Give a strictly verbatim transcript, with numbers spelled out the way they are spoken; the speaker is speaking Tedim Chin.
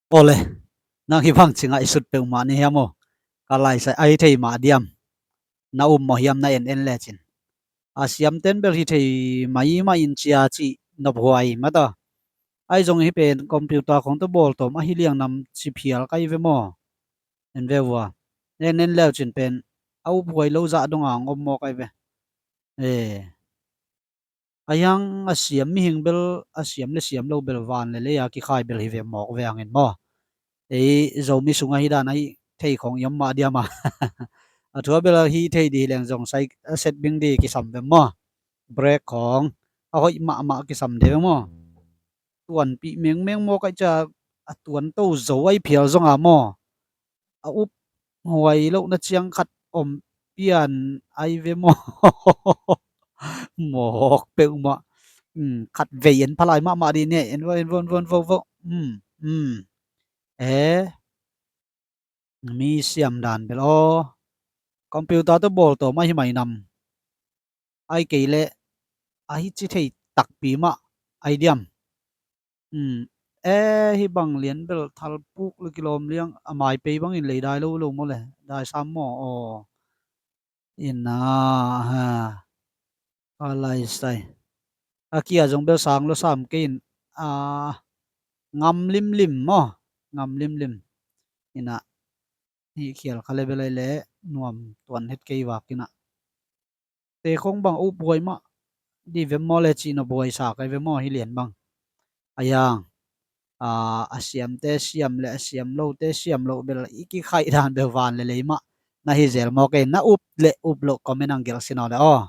Awle, nang hi bang ci ngaihsut peuhmah ni hiam aw? Ka laisai, a hi thei mah diam? Na um maw hiam, na en en lecin? A siamten bel hi thei mai mah in cia cih nophuai mata. Ahi zong hi pen computer khong tawh bawltawm ahi liang nam ci phial kai ve maw? En ve vua. En en leucin pen a uphuai lo zah donga ngom maw kai ve. E. A hiang a siam mihing bel, a siam le siam lo bel van le lei a kikhai bel hi ve mawk ve angin maw? Ei Zomi sungah hi dan a hi thei khong i om mah diam a? A thua bel a hi thei di hi leng zong sai a set bing di kisam ve maw? Break khong a hoih mahmah kisam de ve maw? Tuanpih mengmeng maw kai cia a tuan to zo ai phial zonga maw? A up huai lohna ciang khat om pian ai ve maw? Mawk peuhmah. Khat vei en phalai mahmah di ne, en vo, en vo, en vo, en vo, vo. E, mi siam dan bel aw. Computer tawh bawltawm ahi mai nam. Ai kei leh a hi ci thei takpi mah ai diam? E, hi bang lian bel thalpuk le kilawm liang a mai pei bangin lei dai lo lo maw le, dai sam maw? Aw. Ina, ha. Ka laisai. A kia zong bel sang lo sam kei in, a, ngam limlim maw? Ngam limlim. Ina, hi khial kha le bel ai le nuam tuan het kei vak ina. Te khong bang uphuai mah di vem maw le cih nophuai sa kai ve maw hi lian bang. A hiang, a, a siamte siam le a siam lote siam loh bel i kikhaih dan bel van le lei mah na hi zel maw kei, na up le up loh comment ang gelh sin aw le aw.